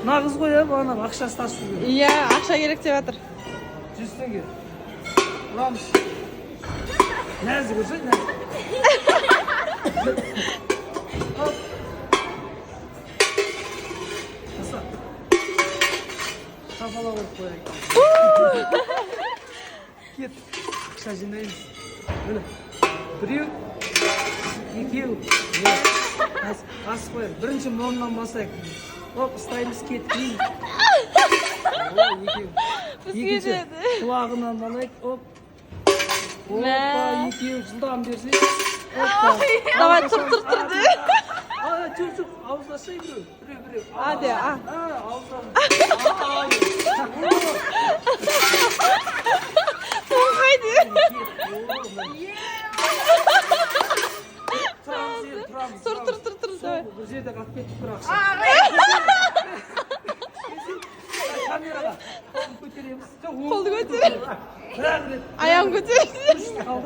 Мына қыз ғой, иә, бағана ақшасы тасып жүрген. Иә, ақша керек деп жатыр. 100 теңге. Ұрамыз. Нәзік ұрсай, нәзік. Оп. Таста. Шапалақ ұрып қояйық. Кет. Ақша жинаймыз. Міне. Біреу, екеу. Иә. Асып қояйық. Бірінші мұрнынан басайық. Оп, ұстаймыз, кет. О, екеу. Бізге Екінші, деді. құлағынан алайық. Оп. Опа, Мә. екеу, жылдам берсе. Опа. Давай, тұр, тұр, тұр де. А, жоқ, жоқ, ауызды ашайын, біреу. Біреу, біреу. А, де, а. А, ауыздан. Тоңқай де. Тұрамыз енді, тұрамыз. Тұр, тұр, тұр, тұр, давай. Бұл жерде қалып кеттік бір ақша. Камераға қолын көтереміз. Жоқ, оң Қолды көтер. Бір-ақ рет. Аяғын көтер. Ал.